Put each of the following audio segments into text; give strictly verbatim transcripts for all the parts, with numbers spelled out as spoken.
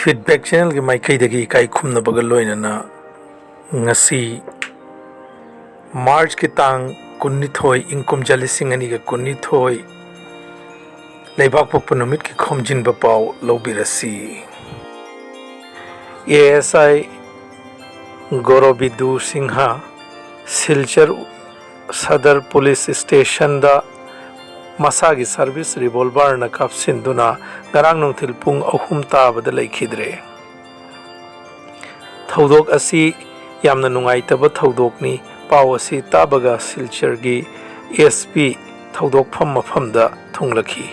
Feedback Channelꯒꯤ ꯃꯥꯏꯀꯩꯗꯒꯤ ꯏꯀꯥꯏ ꯈꯨꯝꯅꯕꯒ ꯂꯣꯏꯅꯅ ꯉꯁꯤ Marchꯀꯤ ꯇꯥꯡ ꯀꯨꯟꯅꯤꯊꯣꯏ, ꯏꯪ ꯀꯨꯝꯖꯥ ꯂꯤꯁꯤꯡ ꯑꯅꯤꯒ ꯀꯨꯟꯅꯤꯊꯣꯏ, ꯂꯩꯕꯥꯛꯄꯣꯛꯄ ꯅꯨꯃꯤꯠꯀꯤ ꯈꯣꯝꯖꯤꯟꯕ ꯄꯥꯎ ꯂꯧꯕꯤꯔꯁꯤ꯫ A S I Gourobidhu Singh Silchar Sadar police ꯁ꯭ꯇꯦꯁꯟꯗ ꯃꯁꯥꯒꯤ ꯁꯥꯔꯚꯤꯁ ꯔꯤꯚꯣꯜꯚꯔꯅ ꯀꯥꯞꯁꯤꯟꯗꯨꯅ ꯉꯔꯥꯡ ꯅꯨꯡꯊꯤꯜ ꯄꯨꯡ ꯑꯍꯨꯝ ꯇꯥꯕꯗ ꯂꯩꯈꯤꯗ꯭ꯔꯦ꯫ ꯊꯧꯗꯣꯛ ꯑꯁꯤ ꯌꯥꯝꯅ ꯅꯨꯡꯉꯥꯏꯇꯕ ꯊꯧꯗꯣꯛꯅꯤ꯫ ꯄꯥꯎ ꯑꯁꯤ ꯇꯥꯕꯒ ꯁꯤꯜꯆꯔꯒꯤ ꯑꯦꯁ ꯄꯤ ꯊꯧꯗꯣꯛꯐꯝ ꯃꯐꯝꯗ ꯊꯨꯡꯂꯈꯤ꯫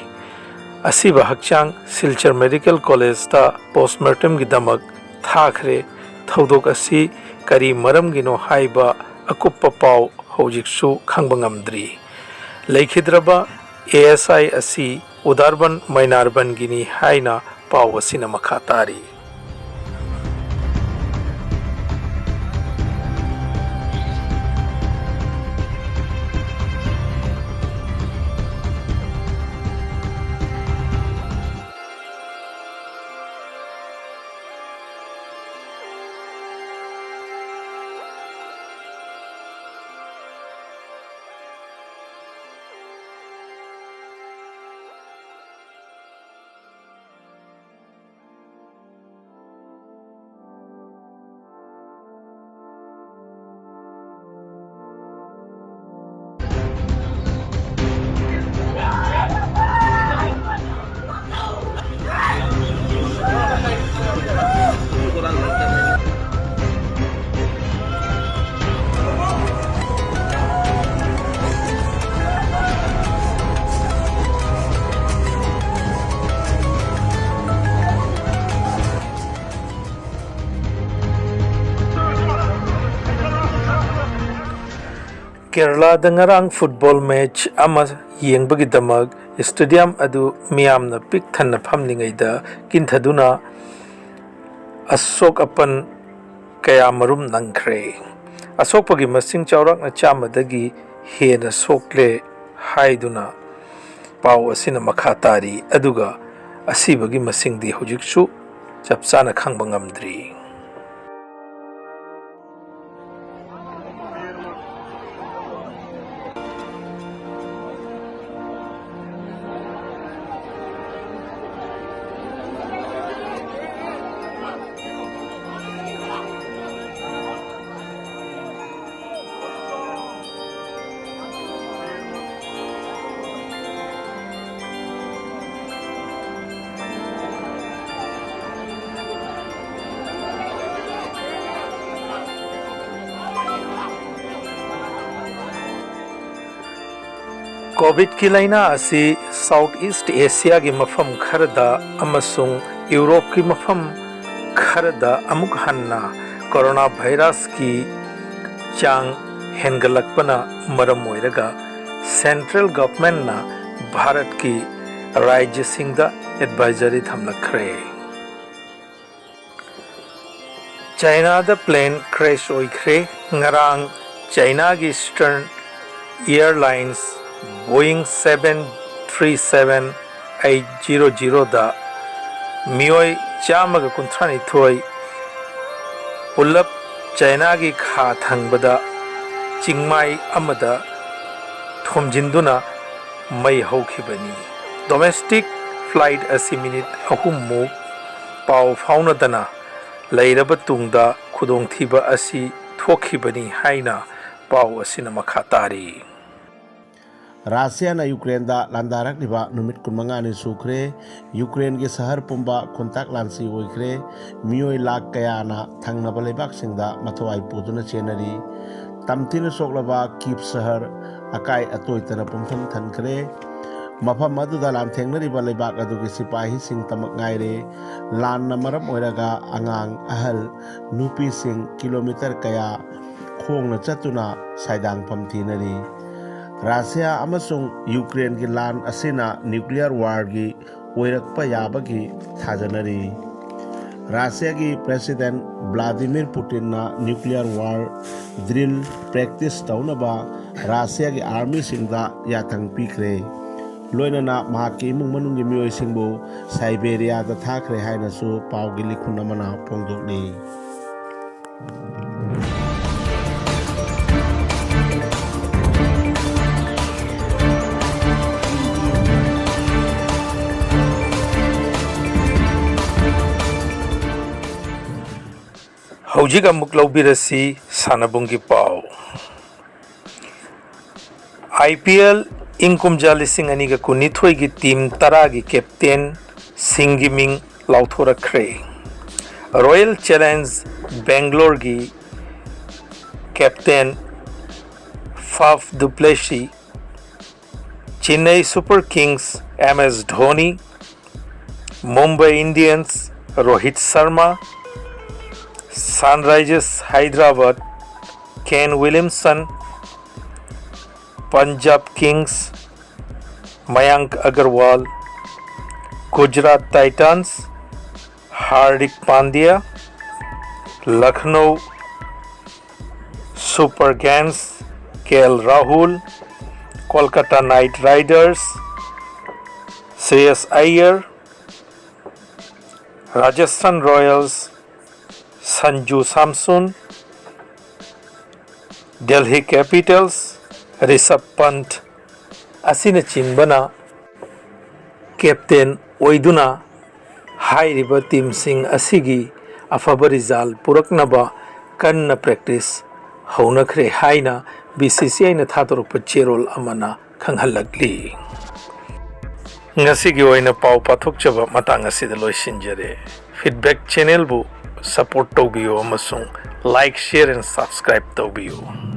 ꯑꯁꯤꯕ ꯍꯛꯆꯥꯡ ꯁꯤꯜꯆꯔ ꯃꯦꯗꯤꯀꯦꯜ ꯀꯣꯂꯦꯖꯇ ꯄꯣꯁꯃꯣꯔꯇꯦꯝꯒꯤꯗꯃꯛ ꯊꯥꯈ꯭ꯔꯦ꯫ ꯊꯧꯗꯣꯛ ꯑꯁꯤ ꯀꯔꯤ ꯃꯔꯝꯒꯤꯅꯣ ꯍꯥꯏꯕ ꯑꯀꯨꯞꯄ ꯄꯥꯎ ꯍꯧꯖꯤꯛꯁꯨ ꯈꯪꯕ ꯉꯝꯗ꯭ꯔꯤ꯫ ꯂꯩꯈꯤꯗ꯭ꯔꯕ ꯑꯦ ꯑꯦꯁ ꯑꯥꯏ ꯑꯁꯤ ꯎꯗꯥꯔꯕꯟ ꯃꯩꯅꯥꯔꯕꯟꯒꯤꯅꯤ ꯍꯥꯏꯅ ꯄꯥꯎ ꯑꯁꯤꯅ ꯃꯈꯥ ꯇꯥꯔꯤ꯫ ꯀꯦꯔꯂꯥꯗ ꯉꯔꯥꯡ ꯐꯨꯠꯕꯣꯜ ꯃꯦꯆ ꯑꯃ ꯌꯦꯡꯕꯒꯤꯗꯃꯛ ꯁ꯭ꯇꯦꯗꯤꯌꯝ ꯑꯗꯨ ꯃꯤꯌꯥꯝꯅ ꯄꯤꯛ ꯊꯟꯅ ꯐꯝꯂꯤꯉꯩꯗ ꯀꯤꯟꯊꯗꯨꯅ ꯑꯁꯣꯛ ꯑꯄꯟ ꯀꯌꯥ ꯃꯔꯨꯝ ꯅꯪꯈ꯭ꯔꯦ꯫ ꯑꯁꯣꯛꯄꯒꯤ ꯃꯁꯤꯡ ꯆꯥꯎꯔꯥꯛꯅ ꯆꯥꯝꯃꯗꯒꯤ ꯍꯦꯟꯅ ꯁꯣꯛꯂꯦ ꯍꯥꯏꯗꯨꯅ ꯄꯥꯎ ꯑꯁꯤꯅ ꯃꯈꯥ ꯇꯥꯔꯤ꯫ ꯑꯗꯨꯒ ꯑꯁꯤꯕꯒꯤ ꯃꯁꯤꯡꯗꯤ ꯍꯧꯖꯤꯛꯁꯨ ꯆꯞ ꯆꯥꯅ ꯈꯪꯕ ꯉꯝꯗ꯭ꯔꯤ꯫ ꯀꯣꯚꯤꯗꯀꯤ ꯂꯥꯏꯅꯥ ꯑꯁꯤ ꯁꯥꯎꯊ ꯏꯁ꯭ꯠ ꯑꯦꯁꯤꯌꯥꯒꯤ ꯃꯐꯝ ꯈꯔꯗ ꯑꯃꯁꯨꯡ ꯌꯨꯔꯣꯞꯀꯤ ꯃꯐꯝ ꯈꯔꯗ ꯑꯃꯨꯛ ꯍꯟꯅ ꯀꯣꯔꯣꯅꯥ ꯚꯥꯏꯔꯁꯀꯤ ꯆꯥꯡ ꯍꯦꯟꯒꯠꯂꯛꯄꯅ ꯃꯔꯝ ꯑꯣꯏꯔꯒ ꯁꯦꯟꯇ꯭ꯔꯦꯜ ꯒꯚꯔꯟꯃꯦꯟꯠꯅ ꯚꯥꯔꯠꯀꯤ ꯔꯥꯖ꯭ꯌꯁꯤꯡꯗ ꯑꯦꯗꯚꯥꯏꯖꯔꯤ ꯊꯝꯂꯛꯈ꯭ꯔꯦ꯫ ꯆꯥꯏꯅꯥꯗ ꯄ꯭ꯂꯦꯟ ꯀ꯭ꯔꯦꯁ ꯑꯣꯏꯈ꯭ꯔꯦ꯫ ꯉꯔꯥꯡ ꯆꯥꯏꯅꯥꯒꯤ ꯏꯁꯇꯔꯟ ꯏꯌꯥꯔꯂꯥꯏꯟꯁ Boeing seven three seven eight zero ꯖꯤꯔꯣꯗ ꯃꯤꯑꯣꯏ ꯆꯥꯝꯃꯒ ꯀꯨꯟꯊ꯭ꯔꯥꯅꯤꯊꯣꯏ ꯄꯨꯂꯞ ꯆꯥꯏꯅꯥꯒꯤ ꯈꯥ ꯊꯪꯕꯗ ꯆꯤꯡꯃꯥꯏ ꯑꯃꯗ ꯊꯣꯝꯖꯤꯟꯗꯨꯅ ꯃꯩ ꯍꯧꯈꯤꯕꯅꯤ꯫ ꯗꯣꯃꯦꯁꯇꯤꯛ ꯐ꯭ꯂꯥꯏꯠ ꯑꯁꯤ ꯃꯤꯅꯤꯠ ꯑꯍꯨꯝꯃꯨꯛ ꯄꯥꯎ ꯐꯥꯎꯅꯗꯅ ꯂꯩꯔꯕ ꯇꯨꯡꯗ ꯈꯨꯗꯣꯡꯊꯤꯕ ꯑꯁꯤ ꯊꯣꯛꯈꯤꯕꯅꯤ ꯍꯥꯏꯅ ꯄꯥꯎ ꯑꯁꯤꯅ ꯃꯈꯥ ꯇꯥꯔꯤ꯫ ꯔꯥꯁꯤꯌꯥꯅ ꯌꯨꯀ꯭ꯔꯦꯟꯗ ꯂꯥꯟꯗꯥꯔꯛꯂꯤꯕ ꯅꯨꯃꯤꯠ ꯀꯨꯟꯃꯉꯥꯅꯤ ꯁꯨꯈ꯭ꯔꯦ꯫ ꯌꯨꯀ꯭ꯔꯦꯟꯒꯤ ꯁꯍꯔ ꯄꯨꯝꯕ ꯈꯨꯟꯇꯥꯛ ꯂꯥꯟꯁꯤ ꯑꯣꯏꯈ꯭ꯔꯦ꯫ ꯃꯤꯑꯣꯏ ꯂꯥꯈ ꯀꯌꯥꯅ ꯊꯪꯅꯕ ꯂꯩꯕꯥꯛꯁꯤꯡꯗ ꯃꯊꯋꯥꯏ ꯄꯨꯗꯨꯅ ꯆꯦꯟꯅꯔꯤ꯫ ꯇꯝꯊꯤꯅ ꯁꯣꯛꯂꯕ ꯀꯤꯞ ꯁꯍꯔ ꯑꯀꯥꯏ ꯑꯇꯣꯏꯇꯅ ꯄꯨꯝꯊꯝ ꯊꯟꯈ꯭ꯔꯦ꯫ ꯃꯐꯝ ꯑꯗꯨꯗ ꯂꯥꯟꯊꯦꯡꯅꯔꯤꯕ ꯂꯩꯕꯥꯛ ꯑꯗꯨꯒꯤ ꯁꯤꯄꯥꯍꯤꯁꯤꯡꯇꯃꯛ ꯉꯥꯏꯔꯦ꯫ ꯂꯥꯟꯅ ꯃꯔꯝ ꯑꯣꯏꯔꯒ ꯑꯉꯥꯡ, ꯑꯍꯜ, ꯅꯨꯄꯤꯁꯤꯡ ꯀꯤꯂꯣꯃꯤꯇꯔ ꯀꯌꯥ ꯈꯣꯡꯅ ꯆꯠꯇꯨꯅ ꯁꯥꯏꯗꯥꯡꯐꯝ ꯊꯤꯅꯔꯤ꯫ ꯔꯥꯁꯤꯌꯥ ꯑꯃꯁꯨꯡ ꯌꯨꯀ꯭ꯔꯦꯟꯒꯤ ꯂꯥꯟ ꯑꯁꯤꯅ ꯅ꯭ꯌꯨꯀ꯭ꯂꯤꯌꯔ ꯋꯥꯔꯒꯤ ꯑꯣꯏꯔꯛꯄ ꯌꯥꯕꯒꯤ ꯊꯥꯖꯅꯔꯤ꯫ ꯔꯥꯁꯤꯌꯥꯒꯤ ꯄ꯭ꯔꯦꯁꯤꯗꯦꯟꯠ ꯚ꯭ꯂꯥꯗꯤꯃꯤꯔ ꯄꯨꯇꯤꯟꯅ ꯅ꯭ꯌꯨꯀ꯭ꯂꯤꯌꯔ ꯋꯥꯔ ꯗ꯭ꯔꯤꯜ ꯄ꯭ꯔꯦꯛꯇꯤꯁ ꯇꯧꯅꯕ ꯔꯥꯁꯤꯌꯥꯒꯤ ꯑꯥꯔꯃꯤꯁꯤꯡꯗ ꯌꯥꯊꯪ ꯄꯤꯈ꯭ꯔꯦ꯫ ꯂꯣꯏꯅꯅ ꯃꯍꯥꯛꯀꯤ ꯏꯃꯨꯡ ꯃꯅꯨꯡꯒꯤ ꯃꯤꯑꯣꯏꯁꯤꯡꯕꯨ ꯁꯥꯏꯕꯦꯔꯤꯌꯥꯗ ꯊꯥꯈ꯭ꯔꯦ ꯍꯥꯏꯅꯁꯨ ꯄꯥꯎꯒꯤ ꯂꯤꯈꯨꯟ ꯑꯃꯅ ꯐꯣꯡꯗꯣꯛꯂꯤ꯫ ꯍꯧꯖꯤꯛ ꯑꯃꯨꯛ ꯂꯧꯕꯤꯔꯁꯤ ꯁꯥꯟꯅꯕꯨꯡꯒꯤ ꯄꯥꯎ꯫ IPL ꯏꯪ ꯀꯨꯝꯖꯥ ꯂꯤꯁꯤꯡ ꯑꯅꯤꯒ ꯀꯨꯟꯅꯤꯊꯣꯏꯒꯤ ꯇꯤꯝ ꯇꯔꯥꯒꯤ ꯀꯦꯞꯇꯦꯟꯁꯤꯡꯒꯤ ꯃꯤꯡ ꯂꯥꯎꯊꯣꯔꯛꯈ꯭ꯔꯦ꯫ ꯔꯣꯌꯦꯜ ꯆꯦꯂꯦꯟꯖ ꯕꯦꯡꯒ꯭ꯂꯣꯔꯒꯤ captain Faf du Plessis, Chennai super kings MS Dhoni, Mumbai Indians Rohit Sharma, Sunrisers Hyderabad Kane Williamson, Punjab kings Mayank Agarwal, Gujarat titans Hardik Pandya, Lucknow super kings K L Rahul, Kolkata knight riders Shreyas Iyer, Rajasthan royals Sanju Samson, Delhi capitals Rishabh Pant ꯑꯁꯤꯅꯆꯤꯡꯕꯅ ꯀꯦꯞꯇꯦꯟ ꯑꯣꯏꯗꯨꯅ ꯍꯥꯏꯔꯤꯕ ꯇꯤꯝꯁꯤꯡ ꯑꯁꯤꯒꯤ ꯑꯐꯕ ꯔꯤꯖꯜ ꯄꯨꯔꯛꯅꯕ ꯀꯟꯅ ꯄ꯭ꯔꯦꯛꯇꯤꯁ ꯍꯧꯅꯈ꯭ꯔꯦ ꯍꯥꯏꯅ BCCIꯅ ꯊꯥꯗꯣꯔꯛꯄ ꯆꯦꯔꯣꯜ ꯑꯃꯅ ꯈꯪꯍꯜꯂꯛꯂꯤ꯫ ꯉꯁꯤꯒꯤ ꯑꯣꯏꯅ ꯄꯥꯎ ꯄꯥꯊꯣꯛꯆꯕ ꯃꯇꯥꯡ ꯑꯁꯤꯗ ꯂꯣꯏꯁꯤꯟꯖꯔꯦ꯫ ꯐꯤꯗꯕꯦꯛ ꯆꯦꯅꯦꯜꯕꯨ ꯁꯄꯣꯔꯠ ꯇꯧꯕꯤꯌꯨ ꯑꯃꯁꯨꯡ like, share and subscribe ꯇꯧꯕꯤꯌꯨ꯫